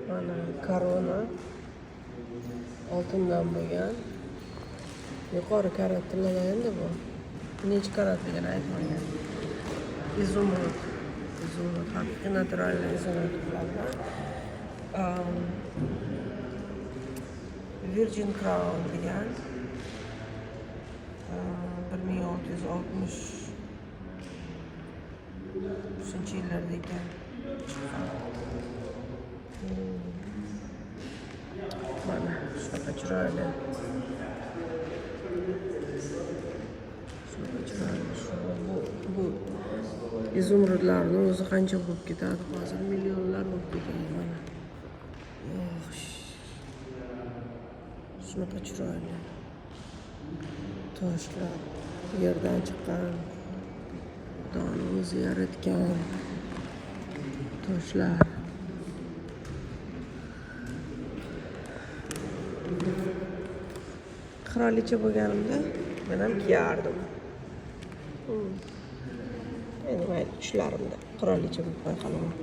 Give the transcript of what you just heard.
Mana korona oltindan bo'lgan. Yuqori karat tilladan endi bu. Nechi karatligini aytmagan. Изумруд. Изумруд. Haqiqiy натуральный изумруд bo'ladi. Virgin Crown degan 1663-yillarda ekan chiqqan. Mana shunaqa chiroyli. Shunaqa chiroyli. Shu bu izumrudlarni o'zi qancha bo'lib ketadi hozir? Millionlar bo'lib ketadi mana. Oh, shunaqa chiroyli toshlar yerdan chiqqan, Xudoni o'zi yaratgan toshlar. Qirolicha bo'lganimda men ham kiyardim. Endi mayli, tushlarimda qirolicha bo'lib qo'ya qolaman.